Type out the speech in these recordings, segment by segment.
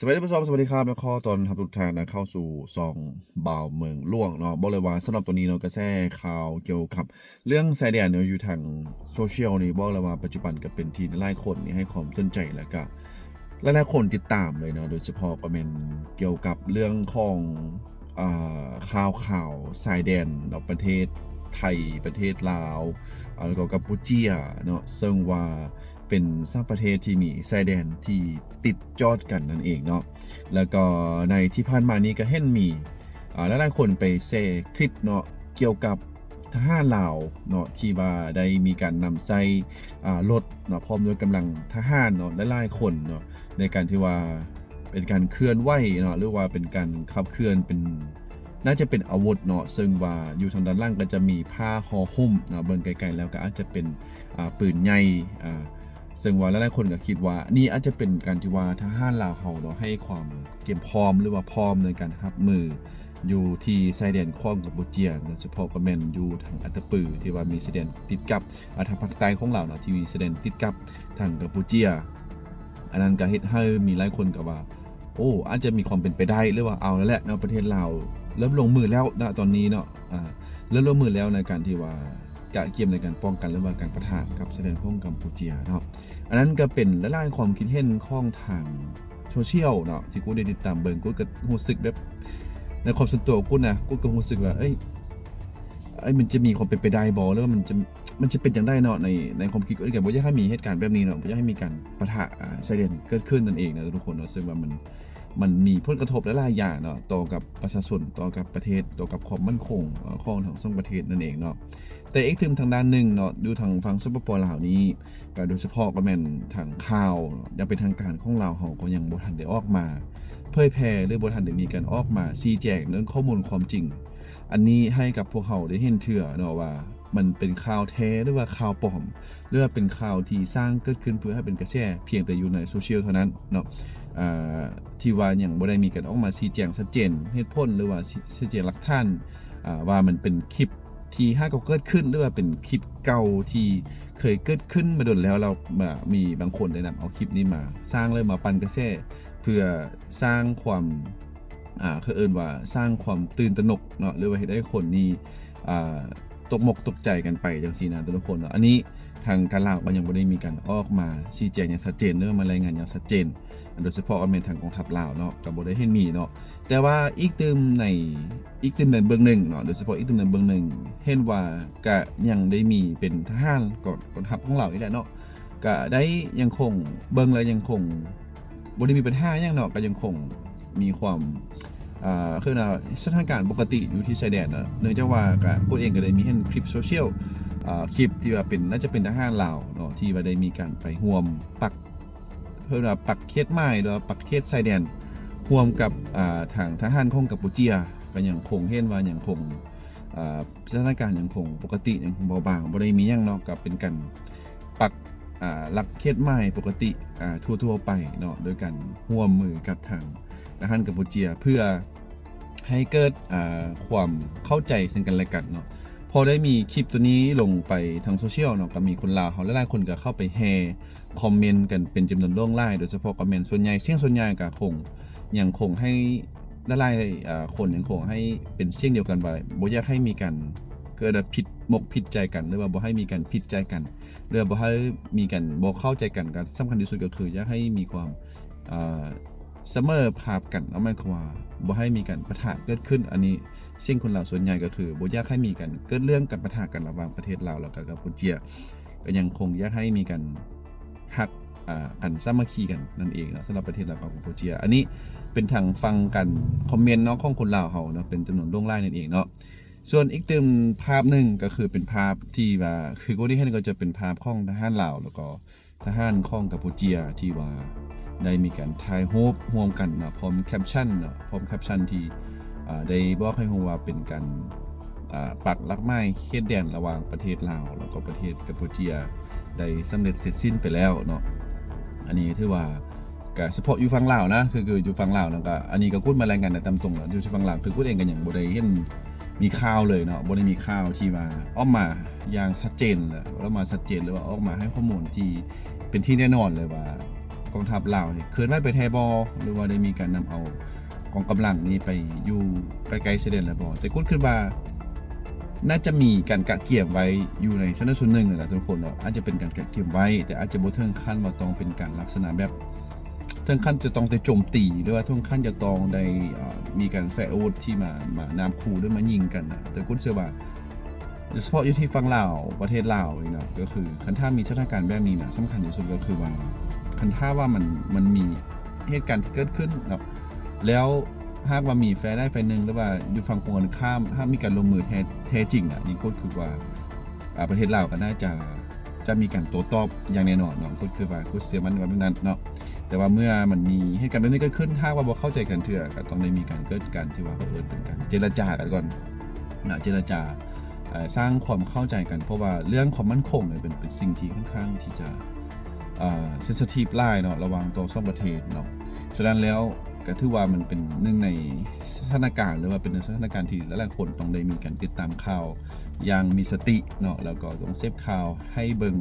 ສະບາຍດີທ່ານຜູ້ຊົມ, ສະຫວັດດີຄັບ ແລະ ຂໍຕ້ອນຮັບທຸກທ່ານນະເຂົ້າສູ່ຊ່ອງບ່າວເມືອງຫຼວງເນາະ. ບອກເລີຍວ່າສຳລັບຕອນນີ້ເນາະ ກະແສຂ່າວກ່ຽວກັບເລື່ອງຊາຍແດນເນາະ ຢູ່ທາງໂຊຊຽວນີ້ ບອກເລີຍວ່າປັດຈຸບັນກະເປັນທີ່ຫຼາຍໆຄົນນີ້ໃຫ້ຄວາມສົນໃຈ ແລະກະຫຼາຍໆຄົນຕິດຕາມເລີຍເນາະ, ໂດຍສະເພາະກະແມ່ນກ່ຽວກັບເລື່ອງຂອງ ອ່າ ຂ່າວຂາວຊາຍແດນເນາະ ປະເທດໄທ ປະເທດລາວ ແລ້ວກໍກຳປູເຈຍເນາະ, ເຊິ່ງວ່າເປັນສາມປະເທດທີ່ມີຊາຍແດນທີ່ຕິດຈອດກັນນັ້ນເອງເນາະ. ແລ້ວກໍໃນທີ່ຜ່ານມານີ້ກໍເຫັນມີ ອ່າ ຫຼາຍໆຄົນໄປແຊຄລິບເນາະ ກ່ຽວກັບທະຫານລາວເນາະ ທີ່ວ່າໄດ້ມີການນຳໃຊ້ ອ່າ ລົດເນາະ ພ້ອມດ້ວຍກຳລັງທະຫານເນາະ ຫຼາຍໆຄົນເນາະ ໃນການທີ່ວ່າ ເປັນການເຄື່ອນໄຫວເນາະ ຫຼືວ່າເປັນການຂັບເຄື່ອນ ເປັນ ໜ້າຈະເປັນອາວຸດເນາະ, ເຊິ່ງວ່າຢູ່ທາງດ້ານຫຼັງກໍຈະມີຜ້າຫໍຫຸ້ມເນາະ, ເບິ່ງໄກໆແລ້ວກໍອາດຈະເປັນ ອ່າ ປືນໃຫຍ່ ອ່າ ເຊິ່ງວ່າຫຼາຍໆຄົນກໍຄິດວ່ານີ້ອາດຈະເປັນການທີ່ວ່າທະຫານລາວເຮົາເນາະ ໃຫ້ຄວາມກຽມພ້ອມ ຫຼືວ່າພ້ອມໃນການຮັບມືຢູ່ທີ່ຊາຍແດນຂອງກຳປູເຈຍ, ໂດຍສະເພາະກໍແມ່ນຢູ່ທາງອັດຕະປື ທີ່ວ່າມີຊາຍແດນຕິດກັບ ອ່າ ທາງພາກໃຕ້ຂອງລາວເນາະ ທີ່ມີຊາຍແດນຕິດກັບທາງກຳປູເຈຍ. ອັນນັ້ນກໍເຮັດໃຫ້ມີຫຼາຍຄົນກໍວ່າ ໂອ້ ອາດຈະມີຄວາມເປັນໄປໄດ້ ຫຼືວ່າເອົາແລ້ວແຫຼະເນາະ ປະເທດລາວເລີ່ມລົງມືແລ້ວນະຕອນນີ້ເນາະ, ອ່າ ເລີ່ມລົງມືແລ້ວໃນການທີ່ວ່າກະກຽມໃນການປ້ອງກັນ ຫຼືວ່າການປະທະກັບຊາຍແດນຂອງກຳປູເຈຍເນາະ. ອັນນັ້ນກໍເປັນຫຼາຍໆຄວາມຄິດເຫັນຂອງທາງໂຊຊຽວເນາະ ທີ່ກູໄດ້ຕິດຕາມເບິ່ງ, ກູກໍຮູ້ສຶກແບບ ໃນຄວາມສ່ວນຕົວຂອງກູນະ ກູກໍຮູ້ສຶກວ່າ ເອີຍ ເອີຍ ມັນຈະມີຄວາມເປັນໄປໄດ້ບໍ່ ຫຼືວ່າມັນຈະ ມັນຈະເປັນຈັ່ງໃດເນາະ. ໃນ ໃນຄວາມຄິດຂອງກູກໍບໍ່ຢາກໃຫ້ມີເຫດການແບບນີ້ເນາະ, ບໍ່ຢາກໃຫ້ມີການປະທະ ອ່າ ຊາຍແດນເກີດຂຶ້ນນັ້ນເອງນະທຸກຄົນເນາະ, ເຊິ່ງວ່າມັນ ມັນມີຜົນກະທົບຫຼາຍໆຢ່າງເນາະ ຕໍ່ກັບປະຊາຊົນ ຕໍ່ກັບປະເທດ ຕໍ່ກັບຄວາມໝັ້ນຄົງ ເອີ ຂອງທັງສອງປະເທດນັ້ນເອງເນາະ. ແຕ່ອີກຕື່ມທາງດ້ານໜຶ່ງເນາະ ຢູ່ທາງຝັ່ງ ສປປ ລາວນີ້ ກໍໂດຍສະເພາະກໍແມ່ນທາງຂ່າວຢ່າງເປັນທາງການຂອງລາວເຮົາກໍຍັງບໍ່ທັນໄດ້ອອກມາເຜີຍແຜ່ ຫຼືບໍ່ທັນໄດ້ມີການອອກມາຊີ້ແຈງເລື່ອງຂໍ້ມູນຄວາມຈິງ ອັນນີ້ໃຫ້ກັບພວກເຮົາໄດ້ເຫັນເທື່ອເນາະວ່າ ມັນເປັນຂ່າວແທ້ ຫຼືວ່າຂ່າວປອມ ຫຼືວ່າເປັນຂ່າວທີ່ສ້າງເກີດຂຶ້ນເພື່ອໃຫ້ເປັນກະແສ ພຽງແຕ່ຢູ່ໃນໂຊຊຽວເທົ່ານັ້ນເນາະ, ອ່າ ທີ່ວ່າຍັງບໍ່ໄດ້ມີການອອກມາຊີ້ແຈງຊັດເຈນເຫດຜົນ ຫຼືວ່າຊີ້ແຈງຫຼັກຖານ ອ່າ ວ່າມັນເປັນຄລິບທີ່ຫາກໍເກີດຂຶ້ນ ຫຼືວ່າເປັນຄລິບເກົ່າທີ່ເຄີຍເກີດຂຶ້ນມາດົນແລ້ວ ແລ້ວ ອ່າ ມີບາງຄົນໄດ້ນຳເອົາຄລິບນີ້ມາສ້າງ ແລ້ວມາປັ່ນກະແສ ເພື່ອສ້າງຄວາມ ອ່າ ເຂົາເອີ້ນວ່າສ້າງຄວາມຕື່ນຕະໜົກເນາະ ຫຼືວ່າເຮັດໃຫ້ຄົນນີ້ ອ່າ ຕົກມົກຕົກໃຈກັນໄປຈັ່ງຊີ້ນະທຸກຄົນເນາະ. ອັນນີ້ທາງການລາວກໍຍັງບໍ່ໄດ້ມີການອອກມາຊີ້ແຈງຢ່າງຊັດເຈນ ຫຼືວ່າມາລາຍງານຢ່າງຊັດເຈນ, ໂດຍສະເພາະວ່າແມ່ນທາງກອງທັບລາວເນາະ ກໍບໍ່ໄດ້ເຫັນມີເນາະ. ແຕ່ວ່າອີກຕື່ມໃນ ອີກຕື່ມໃນເບື້ອງໜຶ່ງເນາະ ໂດຍສະເພາະອີກຕື່ມໃນເບື້ອງໜຶ່ງ ເຫັນວ່າກະຍັງໄດ້ມີເປັນທະຫານ ກອງ ກອງທັບຂອງລາວນີ້ແຫຼະເນາະ ກະໄດ້ຍັງຄົງເບິ່ງ ແລະ ຍັງຄົງບໍ່ໄດ້ມີບັນຫາຫຍັງເນາະ ກະຍັງຄົງມີຄວາມ ອ່າ ຄືວ່າສະຖານະການປົກກະຕິຢູ່ທີ່ຊາຍແດນເນາະ, ເນື່ອງຈາກວ່າກະ ໂກດເອງກະໄດ້ມີເຫັນຄລິບໂຊຊຽວ ອ່າ ຄລິບທີ່ວ່າເປັນ ໜ້າຈະເປັນທະຫານລາວເນາະ ທີ່ວ່າໄດ້ມີການໄປຮ່ວມປັກ ເອີ້ນວ່າປັກເຂດໝາຍ ຫຼືວ່າປັກເຂດຊາຍແດນ ຮ່ວມກັບ ອ່າ ທາງທະຫານຂອງກຳປູເຈຍ ກໍຍັງຄົງເຫັນວ່າຍັງຄົງ ອ່າ ສະຖານະການຍັງຄົງປົກກະຕິ ຍັງຄົງເບົາບາງ ບໍ່ໄດ້ມີຫຍັງເນາະ, ກໍເປັນການປັກ ອ່າ ຫຼັກເຂດໝາຍປົກກະຕິ ອ່າ ທົ່ວໆໄປເນາະ ໂດຍການຮ່ວມມືກັບທາງທະຫານກຳປູເຈຍ ເພື່ອ ໃຫ້ເກີດ ອ່າ ຄວາມເຂົ້າໃຈເຊິ່ງກັນແລະກັນເນາະ. ພໍໄດ້ມີຄລິບໂຕນີ້ລົງໄປທາງໂຊຊຽວເນາະ ກໍມີຄົນລາວເຮົາຫຼາຍໆຄົນກໍເຂົ້າໄປແຫ່ຄອມເມັນກັນເປັນຈຳນວນຫຼວງຫຼາຍ, ໂດຍສະເພາະກໍແມ່ນສ່ວນໃຫຍ່ ສຽງສ່ວນໃຫຍ່ກໍຄົງ ຍັງຄົງໃຫ້ຫຼາຍໆ ອ່າ ຄົນຍັງຄົງໃຫ້ເປັນສຽງດຽວກັນວ່າ ບໍ່ຢາກໃຫ້ມີການເກີດຜິດມົກຜິດໃຈກັນ ຫຼືວ່າບໍ່ໃຫ້ມີການຜິດໃຈກັນ ຫຼືວ່າບໍ່ໃຫ້ມີການບໍ່ເຂົ້າໃຈກັນ. ກໍສຳຄັນທີ່ສຸດກໍຄືຢາກໃຫ້ມີຄວາມ ອ່າ ສະເໝີພາບກັນເນາະ, ໝາຍຄວາມວ່າບໍ່ໃຫ້ມີການປະທະເກີດຂຶ້ນ. ອັນນີ້ສຽງຄົນລາວສ່ວນໃຫຍ່ກໍຄືບໍ່ຢາກໃຫ້ມີການເກີດເລື່ອງການປະທະກັນລະຫວ່າງປະເທດລາວ ແລ້ວກໍກຳປູເຈຍ, ກໍຍັງຄົງຢາກໃຫ້ມີການຮັກ ອ່າ ກັນ ສາມັກຄີກັນນັ້ນເອງເນາະ ສຳລັບປະເທດລາວກັບກຳປູເຈຍ. ອັນນີ້ເປັນທາງຝັ່ງການຄອມເມັນເນາະ ຂອງຄົນລາວເຮົາເນາະ ເປັນຈຳນວນຫຼວງຫຼາຍນັ້ນເອງເນາະ. ສ່ວນອີກຕື່ມພາບໜຶ່ງກໍຄືເປັນພາບທີ່ວ່າ ຄືຄົນທີ່ເຫັນກໍຈະເປັນພາບຂອງທະຫານລາວ ແລ້ວກໍ ທະຫານຂອງກຳປູເຈຍທີ່ວ່າໄດ້ມີການຖ່າຍຮູບຮ່ວມກັນເນາະ ພ້ອມແຄບຊັນເນາະ ພ້ອມແຄບຊັນທີ່ ອ່າ ໄດ້ບອກໃຫ້ຮູ້ວ່າເປັນການ ອ່າ ປັກຫຼັກໝາຍເຂດແດນລະຫວ່າງປະເທດລາວ ແລ້ວກໍປະເທດກຳປູເຈຍ ໄດ້ສຳເລັດເສັດສິ້ນໄປແລ້ວເນາະ. ອັນນີ້ຖືວ່າ ກະສະເພາະຢູ່ຝັ່ງລາວນະ ຄື ຄືຢູ່ຝັ່ງລາວນະ ກະ ອັນນີ້ກໍກູດມາລາຍງານໄດ້ຕາມຕົງເນາະ. ຢູ່ທີ່ຝັ່ງລາວ ຄືກູດເອງກໍຍັງບໍ່ໄດ້ເຫັນມີຂ່າວເລີຍເນາະ ບໍ່ໄດ້ມີຂ່າວທີ່ວ່າອອກມາຢ່າງຊັດເຈນ ແລະ ອອກມາຊັດເຈນ ຫຼືວ່າອອກມາໃຫ້ຂໍ້ມູນທີ່ເປັນທີ່ແນ່ນອນເລີຍວ່າ ກອງທັບລາວນີ້ເຄື່ອນໄຫວໄປແທ້ບໍ່ ຫຼືວ່າໄດ້ມີການນຳເອົາກອງກຳລັງນີ້ໄປຢູ່ໃກ້ໆຊາຍແດນແລ້ວບໍ່? ແຕ່ກຸດຄິດວ່າໜ້າຈະມີການກະກຽມໄວ້ຢູ່ໃນຊັ້ນໃດຊັ້ນໜຶ່ງແຫຼະທຸກຄົນເນາະ, ອາດຈະເປັນການກະກຽມໄວ້ ແຕ່ອາດຈະບໍ່ເຖິງຂັ້ນວ່າຕ້ອງເປັນການລັກສະນະແບບ ເຖິງຂັ້ນຈະຕ້ອງໄດ້ໂຈມຕີ ຫຼືວ່າເຖິງຂັ້ນຈະຕ້ອງໄດ້ ເອີ ມີການໃຊ້ອາວຸດທີ່ມາ ມານາບຂູ່ ຫຼືມາຍິງກັນນະ. ແຕ່ກຸດເຊື່ອວ່າ ໂດຍສະເພາະຢູ່ທີ່ຝັ່ງລາວ ປະເທດລາວນີ້ນະ ກໍຄືຄັນຖ້າມີສະຖານະການແບບນີ້ນະ ສຳຄັນທີ່ສຸດກໍຄືວ່າ ຄັນຖ້າວ່າມັນ ມັນມີເຫດການທີ່ເກີດຂຶ້ນເນາະ ແລ້ວຫາກວ່າມີຝ່າຍໃດຝ່າຍໜຶ່ງ ຫຼືວ່າຢູ່ຝັ່ງກົງກັນຂ້າມ ຫາກມີການລົງມືແທ້ ແທ້ຈິງນະ ນີ້ກົດຄິດວ່າ ອາ ປະເທດລາວກໍໜ້າຈະ ຈະມີການໂຕ້ຕອບຢ່າງແນ່ນອນເນາະ. ກໍຄືວ່າກໍເຊື່ອໝັ້ນວ່າແບບນັ້ນເນາະ. ແຕ່ວ່າເມື່ອມັນມີເຫດການແບບນີ້ເກີດຂຶ້ນ ຖ້າວ່າບໍ່ເຂົ້າໃຈກັນເທື່ອ ກໍຕ້ອງໄດ້ມີການເກີດການທີ່ວ່າເຂົາເອີ້ນເປັນການເຈລະຈາກັນກ່ອນນະ, ເຈລະຈາ ເອີ ສ້າງຄວາມເຂົ້າໃຈກັນ. ເພາະວ່າເລື່ອງຄວາມໝັ້ນຄົງນີ້ເປັນ ເປັນສິ່ງທີ່ຄ່ອນຂ້າງທີ່ຈະ ເອີ ເຊັນຊິທີບຫຼາຍເນາະ ລະຫວ່າງຕໍ່ສອງປະເທດເນາະ. ສະນັ້ນແລ້ວ ກໍຖືວ່າມັນເປັນໜຶ່ງໃນສະຖານະການ ຫຼືວ່າເປັນສະຖານະການທີ່ຫຼາຍໆຄົນຕ້ອງໄດ້ມີການຕິດຕາມຂ່າວຢ່າງມີສະຕິເນາະ ແລ້ວກໍຕ້ອງເສບຂ່າວໃຫ້ເບິ່ງ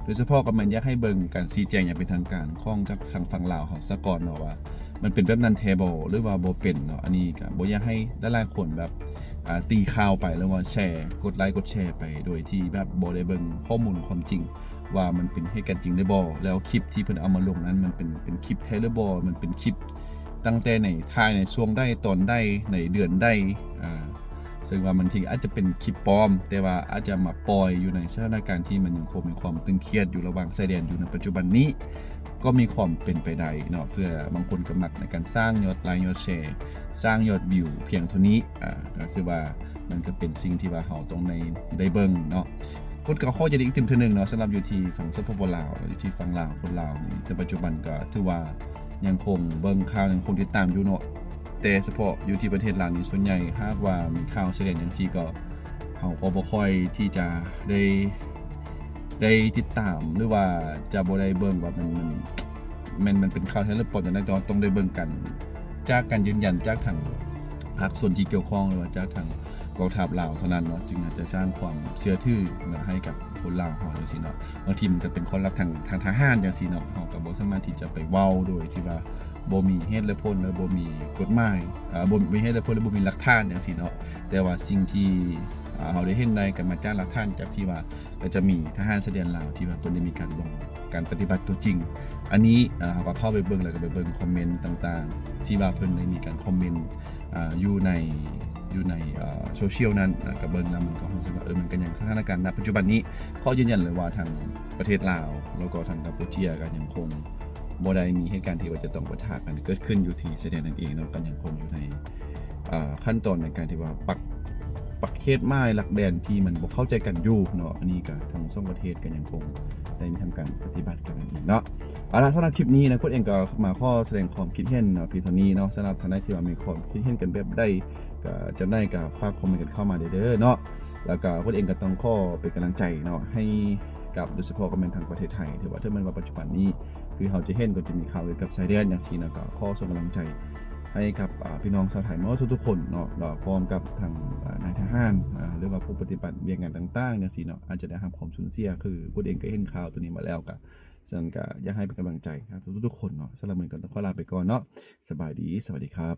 ໂດຍສະເພາະກໍແມ່ນຢາກໃຫ້ເບິ່ງການຊີ້ແຈງຢ່າງເປັນທາງການຂອງຈາກທາງຝັ່ງລາວເຮົາສາກ່ອນເນາະ ວ່າມັນເປັນແບບນັ້ນແທ້ບໍ່ ຫຼືວ່າບໍ່ເປັນເນາະ. ອັນນີ້ກໍບໍ່ຢາກໃຫ້ຫຼາຍໆຄົນແບບ ອາ ຕີຂ່າວໄປ ຫຼືວ່າແຊ ກົດໄລກົດແຊໄປ ໂດຍທີ່ແບບບໍ່ໄດ້ເບິ່ງຂໍ້ມູນຄວາມຈິງ ວ່າມັນເປັນເຫດການຈິງຫຼືບໍ່ ແລ້ວຄລິບທີ່ເພິ່ນເອົາມາລົງນັ້ນ ມັນເປັນ ເປັນຄລິບແທ້ຫຼືບໍ່ ມັນເປັນຄລິບຕັ້ງແຕ່ໃນ ຖ່າຍໃນຊ່ວງໃດ ຕອນໃດ ໃນເດືອນໃດ ອາ ເຊິ່ງວ່າບາງທີອາດຈະເປັນຄລິບປອມ ແຕ່ວ່າອາດຈະມາປ່ອຍຢູ່ໃນສະຖານະການທີ່ມັນຍັງຄົງມີຄວາມຕຶງຄຽດຢູ່ລະຫວ່າງຊາຍແດນຢູ່ໃນປັດຈຸບັນນີ້ ກໍມີຄວາມເປັນໄປໄດ້ເນາະ. ເພື່ອບາງຄົນກໍມັກໃນການສ້າງຍອດໄລ ຍອດແຊ ສ້າງຍອດວິວພຽງເທົ່ານີ້ ອາ ກໍຖືວ່າມັນກໍເປັນສິ່ງທີ່ວ່າເຮົາຕ້ອງໄດ້ ໄດ້ເບິ່ງເນາະ. ກົດກໍຂໍຢ້ຳອີກຕື່ມເທື່ອໜຶ່ງເນາະ ສຳລັບຢູ່ທີ່ຝັ່ງ ສປປ ລາວ ຢູ່ທີ່ຝັ່ງລາວ ຄົນລາວນີ້ ແຕ່ປັດຈຸບັນກໍຖືວ່າຍັງຄົງເບິ່ງຂ່າວ ຍັງຄົງຕິດຕາມຢູ່ເນາະ. ແຕ່ສະເພາະຢູ່ທີ່ປະເທດລາວນີ້ ສ່ວນໃຫຍ່ຫາກວ່າມີຂ່າວຊາຍແດນຈັ່ງຊີ້ ກໍເຮົາກໍບໍ່ຄ່ອຍທີ່ຈະໄດ້ ໄດ້ຕິດຕາມ ຫຼືວ່າຈະບໍ່ໄດ້ເບິ່ງວ່າມັນ ມັນ ແມ່ນມັນເປັນຂ່າວແທ້ຫຼືປອມຈັ່ງໃດ ຕ້ອງ ຕ້ອງໄດ້ເບິ່ງກັນ ຈາກການຢືນຢັນຈາກທາງພາກສ່ວນທີ່ກ່ຽວຂ້ອງ ຫຼືວ່າຈາກທາງກອງທັບລາວເທົ່ານັ້ນເນາະ ຈຶ່ງອາດຈະສ້າງຄວາມເຊື່ອຖືເນາະ ໃຫ້ກັບຄົນລາວເຮົາຈັ່ງຊີ້ເນາະ. ບາງທີມັນກໍເປັນຄວາມລັບທາງ ທາງທະຫານຈັ່ງຊີ້ເນາະ ເຮົາກໍບໍ່ສາມາດທີ່ຈະໄປເວົ້າໂດຍທີ່ວ່າບໍ່ມີເຫດແລະຜົນ ແລະບໍ່ມີກົດໝາຍ ເອີ ບໍ່ມີເຫດແລະຜົນ ແລະບໍ່ມີຫຼັກຖານຈັ່ງຊີ້ເນາະ. ແຕ່ວ່າສິ່ງທີ່ ເຮົາໄດ້ເຫັນໄດ້ກໍມາຈາກຫຼັກຖານ ຈາກທີ່ວ່າ ກໍຈະມີທະຫານຊາຍແດນລາວທີ່ວ່າເພິ່ນໄດ້ມີການລົງການປະຕິບັດຕົວຈິງ. ອັນນີ້ ເຮົາກໍເຂົ້າໄປເບິ່ງ ແລ້ວກໍໄປເບິ່ງຄອມເມັນຕ່າງໆ ທີ່ວ່າເພິ່ນໄດ້ມີການຄອມເມັນ ອາ ຢູ່ໃນ ຢູ່ໃນ ເອີ ໂຊຊຽວນັ້ນ ແລ້ວກໍເບິ່ງແລ້ວມັນກໍຮູ້ສຶກວ່າ ເອີ ມັນກໍຍັງ ສະຖານະການນະປັດຈຸບັນນີ້ ຂໍຢືນຢັນເລີຍວ່າທາງປະເທດລາວ ແລ້ວກໍທາງກຳປູເຈຍກໍຍັງຄົງບໍ່ໄດ້ມີເຫດການທີ່ວ່າຈະຕ້ອງປະທະກັນເກີດຂຶ້ນຢູ່ທີ່ຊາຍແດນນັ້ນເອງເນາະ ກໍຍັງຄົງຢູ່ໃນ ອາ ຂັ້ນຕອນໃນການທີ່ວ່າປັກ ປັກເຂດໝາຍຫຼັກແດນທີ່ມັນບໍ່ເຂົ້າໃຈກັນຢູ່ເນາະ. ອັນນີ້ກໍທັງສອງປະເທດກໍຍັງຄົງໄດ້ມີທຳການປະຕິບັດກັນນັ້ນເອງເນາະ. ເອົາລະ ສຳລັບຄລິບນີ້ນະ ກົດເອງກໍມາຂໍສະແດງຄວາມຄິດເຫັນເນາະ ພຽງເທົ່ານີ້ເນາະ. ສຳລັບທ່ານໃດທີ່ວ່າມີຄວາມຄິດເຫັນກັນແບບໃດ ກໍຈັ່ງໃດກໍຝາກຄອມເມັນກັນເຂົ້າມາເດີ້ເນາະ. ແລ້ວກໍກົດເອງກໍຕ້ອງຂໍເປັນກຳລັງໃຈເນາະ ໃຫ້ກັບ ໂດຍສະເພາະກໍແມ່ນທາງປະເທດໄທ ທີ່ວ່າເຖິງແມ່ນວ່າປັດຈຸບັນນີ້ ຄືເຮົາຈະເຫັນກໍຈະມີຂ່າວກ່ຽວກັບຊາຍແດນຈັ່ງຊີ້ເນາະ ກໍຂໍສົ່ງກຳລັງໃຈໃຫ້ກັບ ອາ ພີ່ນ້ອງຊາວໄທໝົດທຸກໆຄົນເນາະ ແລ້ວພ້ອມກັບທາງ ອາ ນາຍທະຫານ ອາ ຫຼືວ່າຜູ້ປະຕິບັດວຽກງານຕ່າງໆຈັ່ງຊີ້ເນາະ ອາດຈະໄດ້ຮັບຄວາມສູນເສຍ. ຄືກົດເອງກໍເຫັນຂ່າວໂຕນີ້ມາແລ້ວ ກໍ ສະນັ້ນກໍຢາກໃຫ້ເປັນກຳລັງໃຈໃຫ້ທຸກໆຄົນເນາະ. ສຳລັບມື້ນີ້ກໍຕ້ອງຂໍລາໄປກ່ອນເນາະ. ສະບາຍດີ ສະຫວັດດີຄັບ.